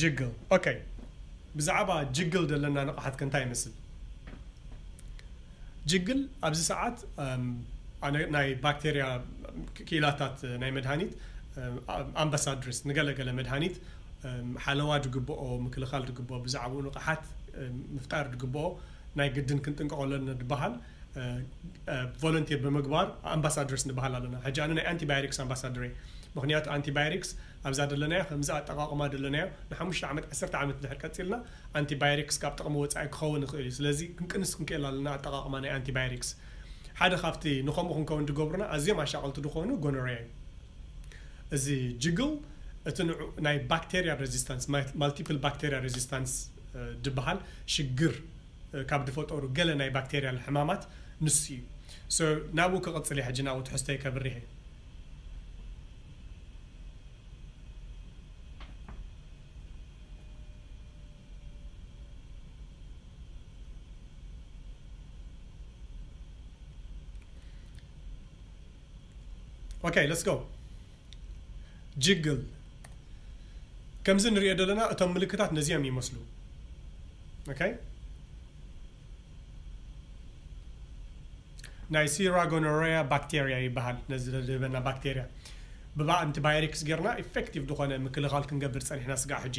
ጅግል። ኦኬ፣ ብዛዕባ ጅግል ዘለና ንቕሓት ከ እንታይ ይመስል? ጅግል ኣብዚ ሰዓት ናይ ባክቴርያ ክኢላታት ናይ መድሃኒት ኣምባሳድርስ፣ ንገለገለ መድሃኒት ሓለዋ ድግብኦ፣ ምክልኻል ድግብኦ፣ ብዛዕባኡ ንቕሓት ምፍጣር ድግብኦ ናይ ግድን ክንጥንቀቐለን ድበሃል ቮለንቲር ብምግባር ኣምባሳደርስ ንበሃል ኣለና። ሕጂ ኣነ ናይ ኣንቲባዮቲክስ ኣምባሳደር እየ። ምክንያቱ ኣንቲባዮቲክስ ኣብዛ ደለናዮ ከምዚ ኣጠቃቅማ ደለናዮ ንሓሙሽተ ዓመት ዓሰርተ ዓመት ድሕር ቀፂልና ኣንቲባዮቲክስ ካብ ጥቅሚ ወፃኢ ክኸውን ይኽእል እዩ። ስለዚ ክንቅንስ ክንክእል ኣለና ኣጠቃቅማ ናይ ኣንቲባዮቲክስ። ሓደ ካብቲ ንከምኡ ክንከውን ዝገብሩና ኣዝዮም ኣሻቀልቲ ዝኾኑ ጎኖሪያ እዩ። እዚ ጅግል እቲ ናይ ባክቴሪያ ሬዚስታንስ፣ ማልቲፕል ባክቴሪያ ሬዚስታንስ ድበሃል ሽግር ካብ ዝፈጠሩ ገለ ናይ ባክቴርያል ሕማማት ንሱ እዩ። ናብኡ ክቕፅል እየ ሕጂ፣ ናብኡ ትሕዝቶይ ከብርህ እየ። Okay, let's go. ጅግል ከምዚ ንሪኦ ዘለና እቶም ምልክታት ነዚኦም ይመስሉ። Okay? ናይ ሲራ ጎኖሪያ ባክቴርያ ይበሃል። ነዚ ዘድህበና ባክቴርያ ብባ ኣንቲባዮቲክስ ጌርና ኢፌክቲቭ ዝኾነ ምክልኻል ክንገብር ጸኒሕና ስጋዕ ሕጂ።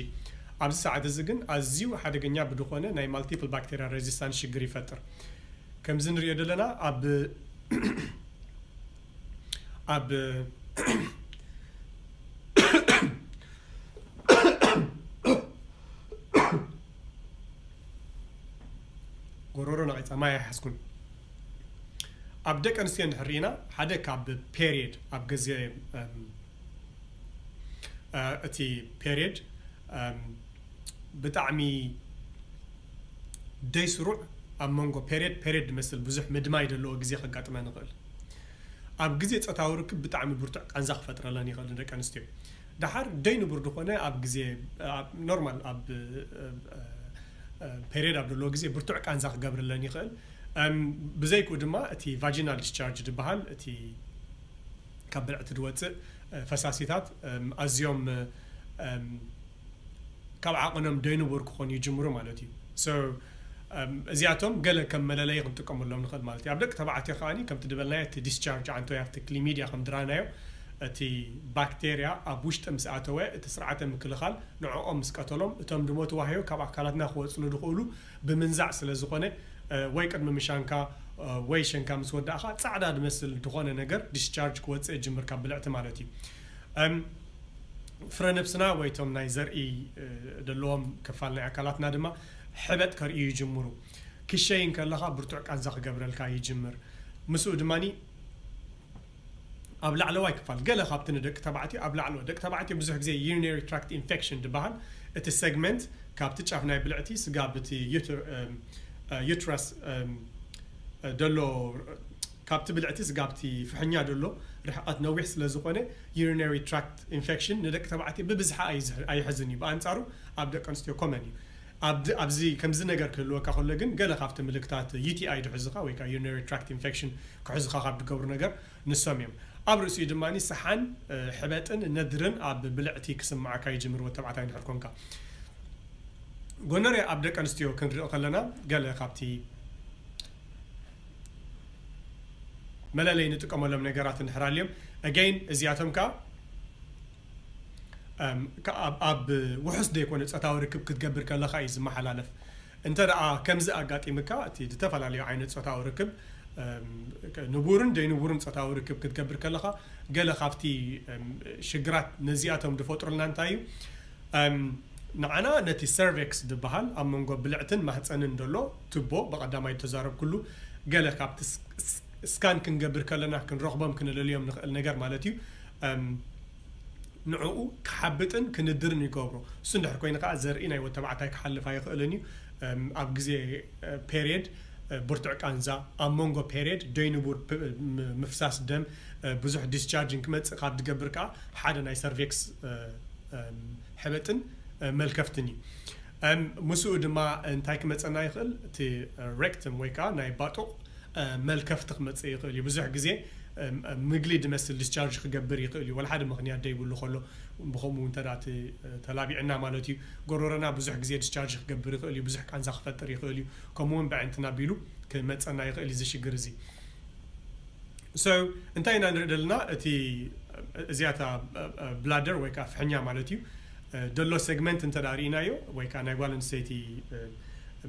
ኣብዚ ሰዓት እዚ ግን ኣዝዩ ሓደገኛ ብድኾነ ናይ ማልቲፕል ባክቴርያ ሬዚስታንስ ሽግር ይፈጥር። ከምዚ ንሪኦ ዘለና ኣብ ኣብ ጎሮሮ ነቒፃ ማይ ኣይሓዝኩን። ኣብ ደቂ ኣንስትዮ እንድሕር ርኢና ሓደ ካብ ፔሪየድ ኣብ ግዜ እቲ ፔሪየድ ብጣዕሚ ደይ ስሩዕ ኣብ መንጎ ፔሪየድ ፔሪየድ ዝመስል ብዙሕ ምድማይ ዘለዎ ግዜ ከጋጥመን ይኽእል። ኣብ ግዜ ፆታዊ ርክብ ብጣዕሚ ብርቱዕ ቃንዛ ክፈጥረለን ይኽእል ንደቂ ኣንስትዮ። ደሓር ደይ ንቡር ዝኾነ ኣብ ግዜ ኖርማል ኣብ ፔሪየድ ኣብ ዘለዎ ግዜ ብርቱዕ ቃንዛ ክገብርለን ይኽእል። ብዘይክኡ ድማ እቲ ቫጂናል ዲስቻርጅ ዝበሃል እቲ ካብ ብልዕቲ ዝወፅእ ፈሳሲታት ኣዝዮም ካብ ዓቐኖም ደይንቡር ክኾኑ ይጅምሩ ማለት እዩ። እዚኣቶም ገለ ከም መለለይ ክንጥቀመሎም ንኽእል ማለት እዩ። ኣብ ደቂ ተባዕትዮ ከኣ ከምቲ ዝበልናዮ እቲ ዲስቻርጅ ዓንቶያ ኣብቲ ክሊሚድያ ከም ድራናዮ እቲ ባክቴርያ ኣብ ውሽጢ ምስ ኣተወ እቲ ስርዓተ ምክልኻል ንዕኦም ምስ ቀተሎም እቶም ድሞቱ ዋህዮ ካብ ኣካላትና ክወፅሉ ድኽእሉ ብምንዛዕ ስለ ዝኾነ ወይ ቅድሚ ምሻንካ ወይ ሸንካ ምስ ወዳእኻ ፃዕዳ ድመስል ድኾነ ነገር ዲስቻርጅ ክወፅእ ይጅምር ካብ ብልዕቲ ማለት እዩ። ፍረ ነብስና ወይ እቶም ናይ ዘርኢ ዘለዎም ክፋል ናይ ኣካላትና ድማ ሕበጥ ከርእዩ ይጅምሩ። ክሸይ እንከለኻ ብርቱዕ ቃንዛ ክገብረልካ ይጅምር። ምስኡ ድማ ኣብ ላዕለዋይ ክፋል ገለ ካብቲ ንደቂ ተባዕትዮ ኣብ ላዕለዋይ ደቂ ተባዕትዮ ብዙሕ ግዜ ዩሪነሪ ትራክት ኢንፌክሽን ዝበሃል እቲ ሰግመንት ካብቲ ጫፍ ናይ ብልዕቲ ስጋብ እቲ ዩትረስ ደሎ ካብቲ ብልዕቲ ስጋብቲ ፍሕኛ ደሎ ርሕቐት ነዊሕ ስለ ዝኾነ ዩሪነሪ ትራክት ኢንፌክሽን ንደቂ ተባዕትዮ ብብዝሓ ኣይሕዝን እዩ። ብኣንፃሩ ኣብ ደቂ ኣንስትዮ ኮመን እዩ። ኣብዚ ከምዚ ነገር ክህልወካ ከሎ ግን ገለ ካብቲ ምልክታት ዩቲኣይ ድሕዙኻ ወይ ከዓ ዩሪነሪ ትራክት ኢንፌክሽን ክሕዙኻ ካብ ድገብሩ ነገር ንሶም እዮም። ኣብ ርእሲኡ ድማ ሰሓን ሕበጥን ነድርን ኣብ ብልዕቲ ክስምዓካ ይጅምር ወተባዕታይ እንድሕር ኮንካ። ጎኖርያ ኣብ ደቂ ኣንስትዮ ክንርኢ ከለና ገለ ካብቲ መለለይ ንጥቀመሎም ነገራት እንድሕር ኣልዮም ኣገይን እዚኣቶም ከዓ ኣብ ውሑስ ዘይኮነ ፆታዊ ርክብ ክትገብር ከለካ እዩ ዝመሓላለፍ። እንተ ደኣ ከምዚ ኣጋጢምካ እቲ ዝተፈላለዩ ዓይነት ፆታዊ ርክብ ንቡርን ደይንቡርን ፆታዊ ርክብ ክትገብር ከለካ ገለ ካብቲ ሽግራት ነዚኣቶም ዝፈጥሩልና እንታይ እዩ? ንዓና ነቲ ሰርቬክስ ዝበሃል ኣብ መንጎ ብልዕትን ማህፀንን ዘሎ ትቦ ብቐዳማይ ተዛረብኩሉ ገለ ካብቲ ስካን ክንገብር ከለና ክንረኽቦም ክንለልዮም ንኽእል ነገር ማለት እዩ። ንዕኡ ክሓብጥን ክንድርን ይገብሮ። እሱ እንድሕር ኮይኑ ከዓ ዘርኢ ናይ ወተባዕታይ ክሓልፍ ኣይኽእልን እዩ። ኣብ ግዜ ፔሪየድ ብርቱዕ ቃንዛ፣ ኣብ መንጎ ፔሪየድ ደይንቡር ምፍሳስ ደም፣ ብዙሕ ዲስቻርጅን ክመፅእ ካብ ዝገብር ከዓ ሓደ ናይ ሰርቬክስ ሕበጥን መልከፍትን እዩ። ምስኡ ድማ እንታይ ክመፀና ይኽእል? እቲ ሬክትም ወይ ከዓ ናይ ባጡቕ መልከፍቲ ክመፅእ ይኽእል እዩ። ብዙሕ ግዜ ምግሊ ድመስል ዲስቻርጅ ክገብር ይኽእል እዩ። ወላ ሓደ ምኽንያት ደይብሉ ከሎ ብኸምኡ እንተ ደኣ ተላቢዕና ማለት እዩ። ጎረሮና ብዙሕ ግዜ ዲስቻርጅ ክገብር ይኽእል እዩ። ብዙሕ ቃንዛ ክፈጥር ይኽእል እዩ። ከምኡ እውን ብዕንትና ቢሉ ክመፀና ይኽእል እዩ እዚ ሽግር እዚ። So እንታይ ኢና ንርኢ ዘለና? እቲ እዚኣታ ብላደር ወይ ከዓ ፍሕኛ ማለት እዩ ደሎ ሴግመንት እንተ ደኣ ርኢናዮ ወይ ከዓ ናይ ጓል ኣንስተይቲ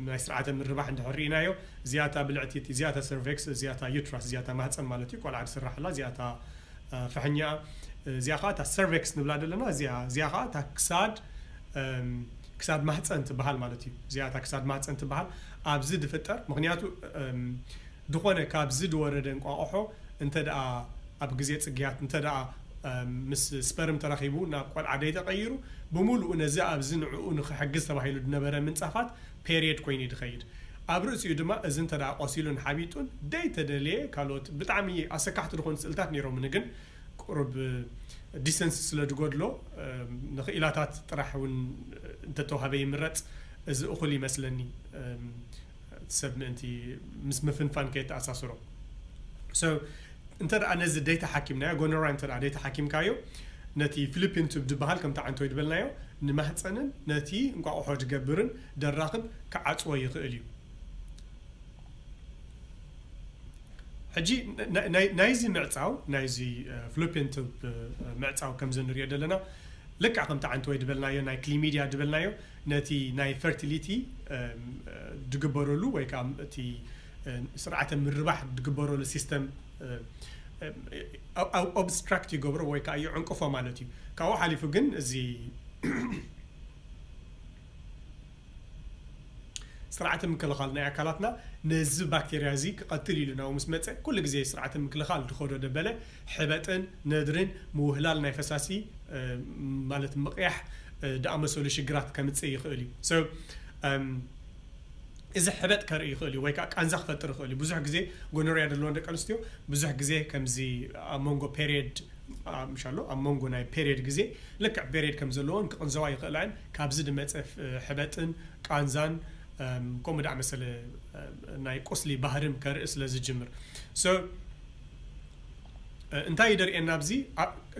ናይ ስርዓተ ምርባሕ እንድሕር ርኢናዮ እዚኣታ ብልዕቲ እዚኣታ ሰርቬክስ እዚኣታ ዩትራስ እዚኣታ ማህፀን ማለት እዩ ቆልዓ ዝስራሕላ እዚኣታ ፍሕኛ እዚኣ ከዓ እታ ሰርቬክስ ንብላ ዘለና እዚኣ እዚኣ ከዓ እታ ክሳድ ክሳድ ማህፀን ትበሃል ማለት እዩ። እዚኣ እታ ክሳድ ማህፀን ትበሃል ኣብዚ ድፍጠር ምክንያቱ ድኾነ ካብዚ ድወረደ እንቋቑሖ እንተ ደኣ ኣብ ግዜ ጽግያት እንተ ደኣ ምስ ስፐርም ተራኺቡ ናብ ቆልዓ ደይ ተቐይሩ ብምሉኡ ነዚ ኣብዚ ንዕኡ ንኽሕግዝ ተባሂሉ ድነበረ ምንጻፋት ፔሪየድ ኮይኑ ድኸይድ ኣብ ርእሲኡ ድማ እዚ እንተ ደኣ ቆሲሉን ሓቢጡን ደይ ተደልየ ካልኦት ብጣዕሚ ኣሰካሕቲ ዝኾኑ ስእልታት ነይሮምኒ ግን ቁሩብ ዲሰንስ ስለ ድጎድሎ ንኽኢላታት ጥራሕ እውን እንተተዋህበ ይምረፅ እዚ እኹል ይመስለኒ ሰብ ምእንቲ ምስ ምፍንፋን ከየተኣሳስሮ እንተ ደኣ ነዚ ደይተሓኪምናዮ ጎኖራ እንተ ደኣ ደይተሓኪምካዮ ነቲ ፍሊፒን ቱብ ዝበሃል ከምቲ ዓንቶ ይድበልናዮ ንማህፀንን ነቲ እንቋቑሖ ዝገብርን ደራኽብ ክዓፅዎ ይኽእል እዩ ሕጂ ናይዚ ምዕፃው ናይዚ ፍሊፒን ቱብ ምዕፃው ከምዚ ንሪኦ ዘለና ልክዕ ከምቲ ዓንቶ ወይ ድበልናዮ ናይ ክሊሚድያ ድበልናዮ ነቲ ናይ ፈርቲሊቲ ድግበረሉ ወይ ከዓ እቲ ስርዓተ ምርባሕ ድግበረሉ ሲስተም ኦብስትራክት ይገብሮ ወይ ከዓ ይዕንቅፎ ማለት እዩ ካብኡ ሓሊፉ ግን እዚ ስርዓተ ምክልኻል ናይ ኣካላትና ነዚ ባክቴርያ እዚ ክቐትል ኢሉ ናብኡ ምስ መፀ ኩሉ ግዜ ስርዓተ ምክልኻል ድኸዶ ደበለ ሕበጥን ነድርን ምውህላል ናይ ፈሳሲ ማለት ምቕያሕ ድኣመሰሉ ሽግራት ከምፅእ ይኽእል እዩ እዚ ሕበጥ ከርኢ ይኽእል እዩ ወይ ከዓ ቃንዛ ክፈጥር ይኽእል እዩ ብዙሕ ግዜ ጎኖርያ ዘለዎን ደቂ ኣንስትዮ ብዙሕ ግዜ ከምዚ ኣብ መንጎ ፔሪየድ ምሻሎ ኣብ መንጎ ናይ ፔሪየድ ግዜ ልክዕ ፔሪየድ ከም ዘለዎን ክቕንዘዋ ይኽእላ እየን ካብዚ ድመፀ ሕበጥን ቃንዛን ከምኡ ደኣ መሰለ ናይ ቁስሊ ባህርም ከርኢ ስለ ዝጅምር so እንታይ ይደርእየና ኣብዚ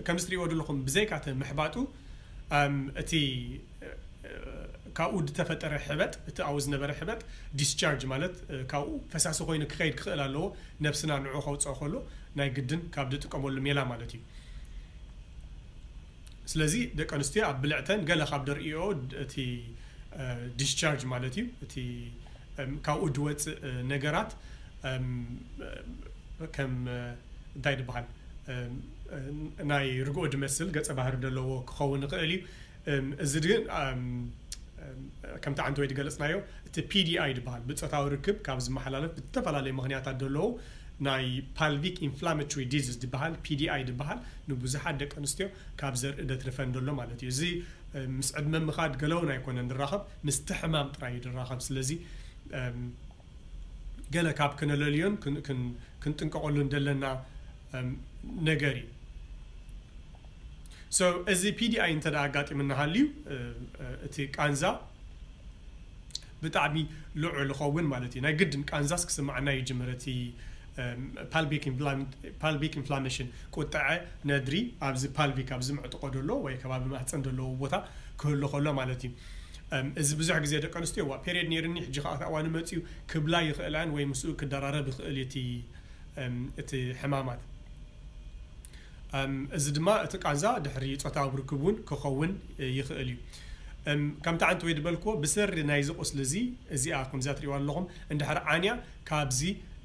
ከምዚ ትሪእዎ ዘለኹም ብዘይካ እቲ ምሕባጡ እቲ ካብኡ ዝተፈጠረ ሕበጥ እቲ ኣብኡ ዝነበረ ሕበጥ ዲስቻርጅ ማለት ካብኡ ፈሳሲ ኮይኑ ክኸይድ ክኽእል ኣለዎ ነብስና ንዑ ከውፅኦ ከሎ ናይ ግድን ካብ ዝጥቀመሉ ሜላ ማለት እዩ ስለዚ ደቂ ኣንስትዮ ኣብ ብልዕተን ገለ ካብ ደርእዮ እቲ ዲስቻርጅ ማለት እዩ እቲ ካብኡ ድወፅእ ነገራት ከም እንታይ ድበሃል ናይ ርግኦ ድመስል ገፀ ባህሪ ዘለዎ ክኸውን ይኽእል እዩ እዚ ግን ከምቲ ዓንተ ወይ ድገለፅናዮ እቲ ፒዲኣይ ድበሃል ብፆታዊ ርክብ ካብ ዝመሓላለፍ ብዝተፈላለየ ምክንያታት ደለዉ ናይ ፓልቪክ ኢንፍላማቶሪ ዲዚዝ ድበሃል ፒዲኣይ ድበሃል ንብዙሓት ደቂ ኣንስትዮ ካብ ዘርኢ ደትርፈን ደሎ ማለት እዩ እዚ ምስ ዕድመ ምኻድ ገለውን ኣይኮነን ድራኸብ ምስቲ ሕማም ጥራይ እዩ ድራኸብ ስለዚ ገለ ካብ ክነለልዮን ክንጥንቀቐሉን ደለና ነገር እዩ so እዚ ፒዲኣይ እንተ ኣጋጢምና ሃልዩ እቲ ቃንዛ ብጣዕሚ ልዑል ይኸውን ማለት እዩ ናይ ግድን ቃንዛስ ክስማዓና ይጅምር እቲ ፓልቪክ ኢንፍላሜሽን ቁጥዐ ነድሪ ኣብዚ ፓልቪክ ኣብዚ ምዕጥቆ ደሎ ወይ ከባቢ ማህፀን ደለዎ ቦታ ክህሉ ከሎ ማለት እዩ እዚ ብዙሕ ግዜ ደቂ ኣንስትዮ ዋ ፔሪድ ነይርኒ ሕጂ ከዓ እዋኑ መፅዩ ክብላ ይኽእላን ወይ ምስኡ ክደራረብ ይኽእል እቲ እቲ ሕማማት እዚ ድማ እቲ ቃንዛ ድሕሪ ፆታዊ ርክብ እውን ክኸውን ይኽእል እዩ ከምቲ ዓንቲ ወይ ዝበልክዎ ብሰሪ ናይዚ ቁስሊ እዚ እዚኣ ከምዚኣ ትሪእዋ ኣለኹም እንድሕር ዓንያ ካብዚ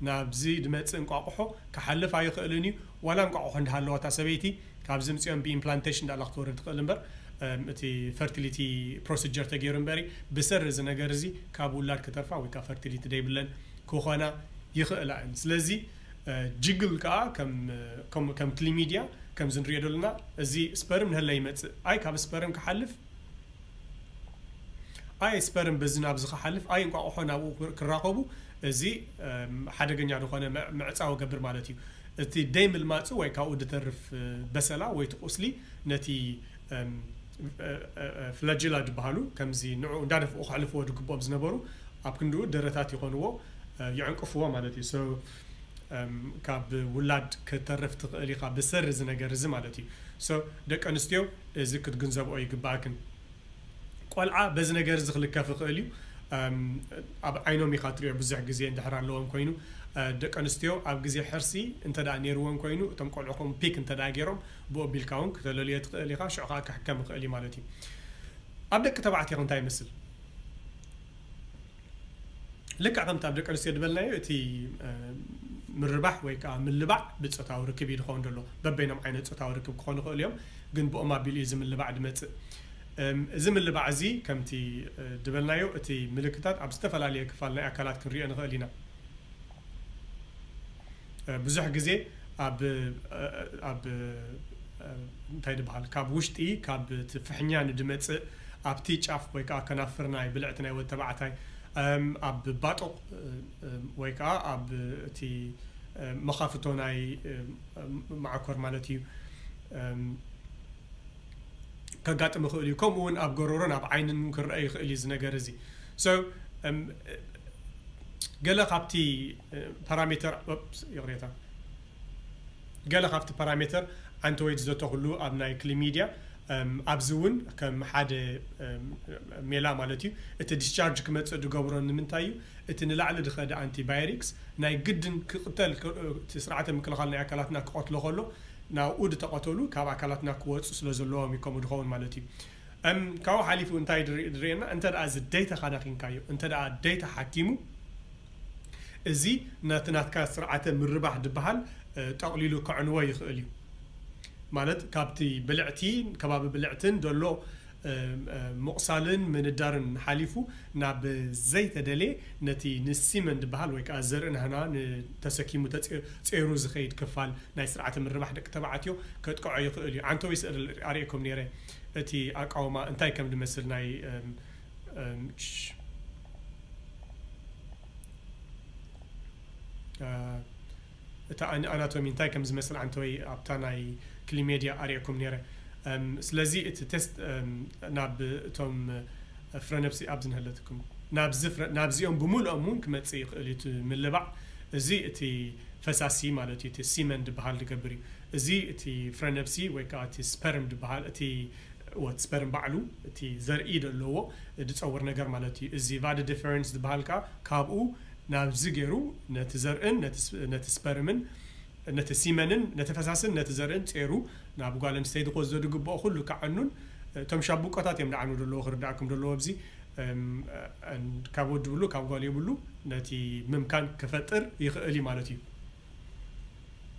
ናብዚ ድመፅእ እንቋቑሖ ክሓልፍ ኣይኽእልን እዩ ዋላ እንቋቑሖ እንዳሃለዋ እታ ሰበይቲ ካብዚ ምፅኦም ብኢምፕላንቴሽን ዳላ ክትወርድ ትኽእል እምበር እቲ ፈርቲሊቲ ፕሮሲጀር ተገይሩ እምበሪ ብሰሪ እዚ ነገር እዚ ካብ ውላድ ክተርፋ ወይ ካብ ፈርቲሊቲ ደይብለን ክኾና ይኽእላ እን ስለዚ ጅግል ከዓ ከም ክሊሚድያ ከምዚ ንሪኦ ዘለና እዚ ስፐርም ንህለ ይመፅእ ኣይ ካብ ስፐርም ክሓልፍ ኣይ ስፐርም በዚ ናብዚ ክሓልፍ ኣይ እንቋቑሖ ናብኡ ክራኸቡ እዚ ሓደገኛ ዝኾነ ምዕፃዊ ገብር ማለት እዩ እቲ ደይ ምልማፁ ወይ ካብኡ ድተርፍ በሰላ ወይ ቁስሊ ነቲ ፍላጅላ ዝበሃሉ ከምዚ ንዑ እንዳደፍኡ ክሕልፍዎ ዝግብኦም ዝነበሩ ኣብ ክንድኡ ደረታት ይኾንዎ ይዕንቅፍዎ ማለት እዩ ካብ ውላድ ክተርፍ ትኽእል ኢኻ ብሰሪ እዚ ነገር እዚ ማለት እዩ። So ደቂ ኣንስትዮ እዚ ክትግንዘብኦ ይግባእክን። ቆልዓ በዚ ነገር እዚ ክልከፍ ይኽእል እዩ። ኣብ ዓይኖም ኢኻ ትሪኦ ብዙሕ ግዜ እንድሕር ኣለዎም ኮይኑ። ደቂ ኣንስትዮ ኣብ ግዜ ሕርሲ እንተ ደኣ ነይርወን ኮይኑ እቶም ቆልዑ ከም ፒክ እንተ ደኣ ገይሮም ብኡ ኣቢልካ እውን ክተለልዮ ትኽእል ኢኻ። ሽዑ ከዓ ክሕከም ይኽእል እዩ ማለት እዩ። ኣብ ደቂ ተባዕትዮ እንታይ ይመስል? ልክዕ ከምቲ ኣብ ደቂ ኣንስትዮ ዝበልናዮ እቲ ምርባሕ ወይ ከዓ ምልባዕ ብፆታዊ ርክብ እዩ ዝኸውን ዘሎ። በበይኖም ዓይነት ፆታዊ ርክብ ክኾኑ ይኽእሉ እዮም፣ ግን ብኦም ኣቢሉ እዩ እዚ ምልባዕ ዝመፅእ። እዚ ምልባዕ እዚ ከምቲ ዝበልናዮ እቲ ምልክታት ኣብ ዝተፈላለየ ክፋል ናይ ኣካላት ክንሪኦ ንኽእል ኢና። ብዙሕ ግዜ ኣብ ኣብ እንታይ ዝበሃል ካብ ውሽጢ ካብ እቲ ፍሕኛ ንድመፅእ ኣብቲ ጫፍ ወይ ከዓ ከናፍር ናይ ብልዕቲ ናይ ወዲ ተባዕታይ ኣብ ባጦቕ ወይ ከዓ ኣብ እቲ መኻፍቶ ናይ ማዕኮር ማለት እዩ ከጋጥም ይኽእል እዩ። ከምኡ እውን ኣብ ጎረሮን ኣብ ዓይንን ክረአ ይኽእል እዩ እዚ ነገር እዚ። So ገለ ካብቲ ፓራሜተር ይቕሬታ ገለ ካብቲ ፓራሜተር ኣንተወይድ ዝተተኽሉ ኣብ ናይ ክሊሚድያ ኣብዚ እውን ከም ሓደ ሜላ ማለት እዩ። እቲ ዲስቻርጅ ክመፅእ ዝገብሮ ንምንታይ እዩ? እቲ ንላዕሊ ዝኸደ ኣንቲባዮቲክስ ናይ ግድን ክቕተል ስርዓተ ምክልኻል ናይ ኣካላትና ክቐትሎ ከሎ ናብኡ ዝተቐተሉ ካብ ኣካላትና ክወፁ ስለ ዘለዎም እዩ ከምኡ ዝኸውን ማለት እዩ። ካብኡ ሓሊፉ እንታይ ዝርእየና እንተ ደኣ እዚ ደይታ ካዳኺንካዮ እንተ ደኣ ደይታ ሓኪሙ እዚ ነቲ ናትካ ስርዓተ ምርባሕ ዝበሃል ጠቕሊሉ ከዕንዎ ይኽእል እዩ። ማለት ካብቲ ብልዕቲ ከባቢ ብልዕትን ዘሎ ምቕሳልን ምንዳርን ሓሊፉ ናብ ዘይተደልየ ነቲ ንሲመን ዝበሃል ወይ ከዓ ዘርኢ ናህና ተሰኪሙ ጸይሩ ዝኸይድ ክፋል ናይ ስርዓተ ምርባሕ ደቂ ተባዕትዮ ከጥቅዖ ይኽእል እዩ። ዓንተወይ ስእሊ ኣርእየኩም ነይረ እቲ ኣቃውማ እንታይ ከም ዝመስል ናይ እታ ኣናቶሚ እንታይ ከም ዝመስል ዓንተወይ ኣብታ ናይ ክሊሜድያ ኣርእየኩም ነይረ። ስለዚ እቲ ቴስት ናብ እቶም ፍረነብሲ ኣብዚ ንህለትኩም ናብዚኦም ብምልኦም እውን ክመፅእ ይኽእል እዩ እቲ ምልባዕ። እዚ እቲ ፈሳሲ ማለት እዩ እቲ ሲመን ዝበሃል ዝገብር እዩ። እዚ እቲ ፍረነብሲ ወይ ከዓ እቲ ስፐርም ዝበሃል እቲ ወት ስፐርም ባዕሉ እቲ ዘርኢ ዘለዎ ዝፀውር ነገር ማለት እዩ። እዚ ቫደ ዲፈረንስ ዝበሃል ከዓ ካብኡ ናብዚ ገይሩ ነቲ ዘርእን ነቲ ስፐርምን ነቲ ሲመንን ነቲ ፈሳስን ነቲ ዘርእን ጼሩ ናብ ጓል ኣንስተይቲ ክወስዶ ዝግብኦ ኩሉ ክዓኑን እቶም ሻቡቆታት እዮም ዝዓኑ ዘለዎ ክርዳእኩም ዘለዎ ኣብዚ ካብ ወዲ ብሉ ካብ ጓል የብሉ ነቲ ምምካን ክፈጥር ይኽእል እዩ ማለት እዩ።